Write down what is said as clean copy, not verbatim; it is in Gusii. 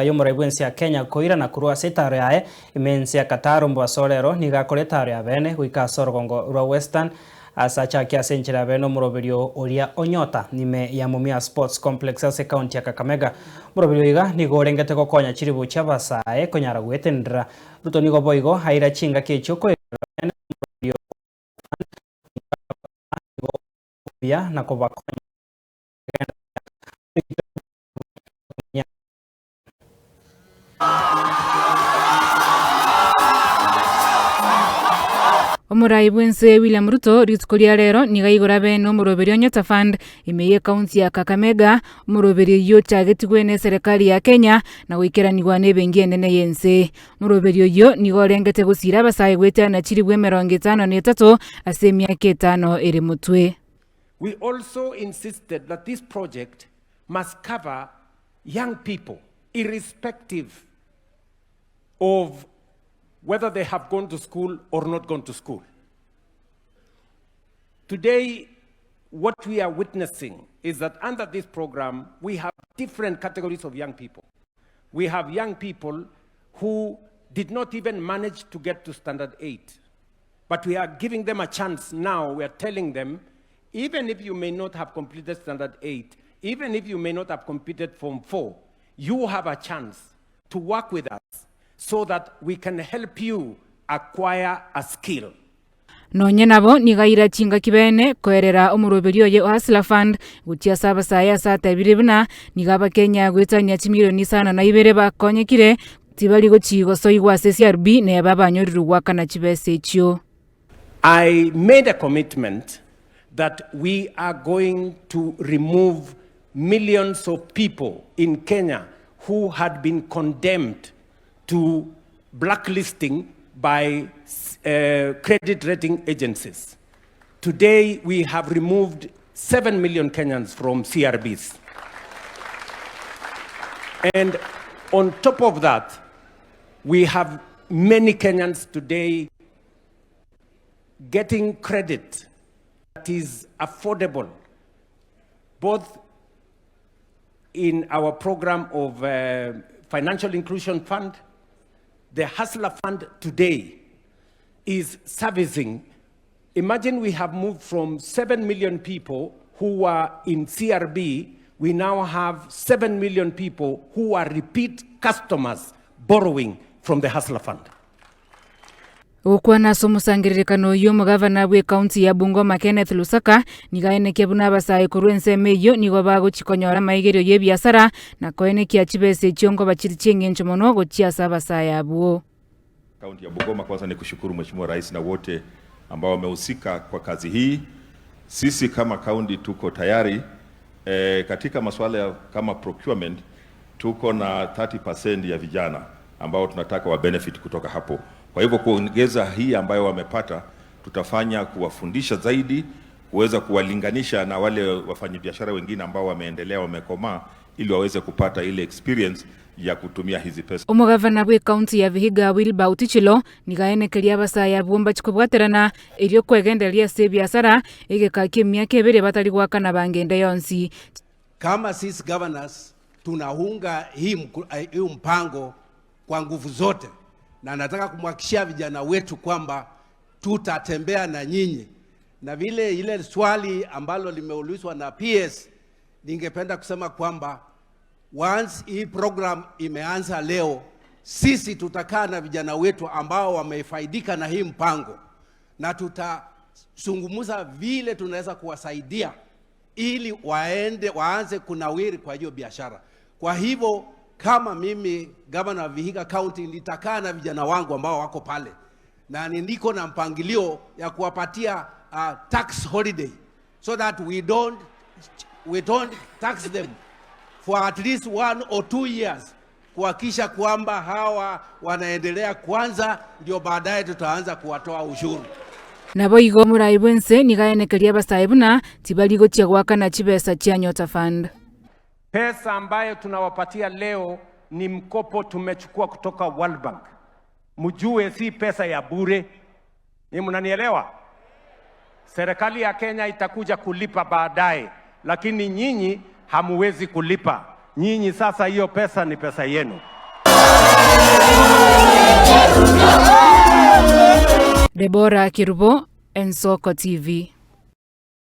Y'omorai bw'ense ya Kenya koirana korwa ase etaaro yaye ime ense ya Qatar omobaso o rero nigo akora etaaro ya bene goika ase orogongo rwa Western ase achakia ase enchera ya bene omoroberio oria o Nyota ime ya Mumias Sports Complex ase ekaunti ya Kakamega. Omoroberio oiga nigo orengete gokonya chiribu chi'abasae konyara goetenenera. Ruto nigo boigo aira chingaki echio koirera bene omoroberio o nigo obuya na kobakonya kogenda Omorai bw'ense William Ruto rituko ria rero nigo aigoro abe nomoroberi o Nyota Fund ime y'ekaunti ya Kakamega, omoroberi oyio ochagetigwe n'eserekari ya Kenya na goikeranigwa n'ebenki enene y'ense. Omoroberi oyio nigo orengete gosiira abasae goetana chilifu emerongo etano na etato ase emiaka etano ere motwe. We also insisted that this project must cover young people irrespective of whether they have gone to school or not gone to school. Today, what we are witnessing is that under this program, we have different categories of young people. We have young people who did not even manage to get to standard 8. But we are giving them a chance now. We are telling them, even if you may not have completed standard 8, even if you may not have completed form 4, you have a chance to work with us so that we can help you acquire a skill. Nonye nabo nigo aira chingaki bene koerera omoroberi oye o Hustler Fund gochia ase abasae ase atebire buna nigo abakenya goetania chimilioni isano na ibere bakonyekire Tibari gochia gosoigwa ase CRB neba abanyorirwe goakana chibesa echio. I made a commitment that we are going to remove millions of people in Kenya who had been condemned to blacklisting by credit rating agencies. Today we have removed 7 million Kenyans from CRBs. And on top of that, we have many Kenyans today getting credit that is affordable, both in our program of uh, Financial Inclusion Fund, the Hustler Fund today is servicing Imagine we have moved from 7 million people who were in CRB, we now have 7 million people who are repeat customers borrowing from the Hustler Fund. Gokwana ase omosangererekano oyio omogavana bw'ekaunti ya Bungoma Kenneth Lusaka nigo aenekia buna abasae korwa ensemo eyio nigo bagochia konyora amaigerio y'ebiasara na koenekia chibesa echio nkoba chire chi'engencho mono gochia ase abasae abwo. Kaunti ya Bungoma kwanza ni kushukuru Mheshimiwa Rais na wote ambao wamehusika kwa kazi hii. Sisi kama kaunti tuko tayari e, katika masuala ya kama procurement tuko na 30% ya vijana ambao tunataka wa benefit kutoka hapo. Kwa hivyo kuongeza hii ambayo wamepata, tutafanya kuwafundisha zaidi, kuweza kuwalinganisha na wale wafanyabiashara wengine ambao wameendelea, wamekomaa, ili waweze kupata ile experience ya kutumia hizi pesa. Omogavana bw'ekaunti ya Vihiga Wilber Ottichilo nigo aenekeria abasae abwo mbachi kobwaterana erio kwegendereria ase ebiasara egeka ki'emiaka ebere batari goakana bange ende yonsi. Kama sisi governors tunaunga hii mpango kwa nguvu zote, na nataka kumhakikishia vijana wetu kwamba tutatembea na nyinyi, na vile ile swali ambalo limeulizwa na PS, ningependa kusema kwamba once hii program imeanza leo, sisi tutakaa na vijana wetu ambao wamefaidika na hii mpango na tutazungumza vile tunaweza kuwasaidia ili waende waanze kunawiri kwa hiyo biashara. Kwa hivyo kama mimi gavana wa Vihiga County nitakaa na vijana wangu ambao wako pale na niko na mpangilio ya kuwapatia uh, tax holiday so that we don't, we don't tax them for at least one or two years kuhakikisha kwamba hawa wanaendelea kwanza, ndio baadaye tutaanza kuwatoa ushuru. Naboigo omorai bw'ense nigo aenekeria abasae buna tibari gochia goakana chibesa chia Nyota Fund. Pesa ambayo tunawapatia leo ni mkopo tumechukua kutoka World Bank. Mjue si pesa ya bure. Ni mnanielewa? Serikali ya Kenya itakuja kulipa baadaye, lakini nyinyi hamuwezi kulipa. Nyinyi sasa hiyo pesa ni pesa yenu. Deborah Kerubo, Ensoko TV.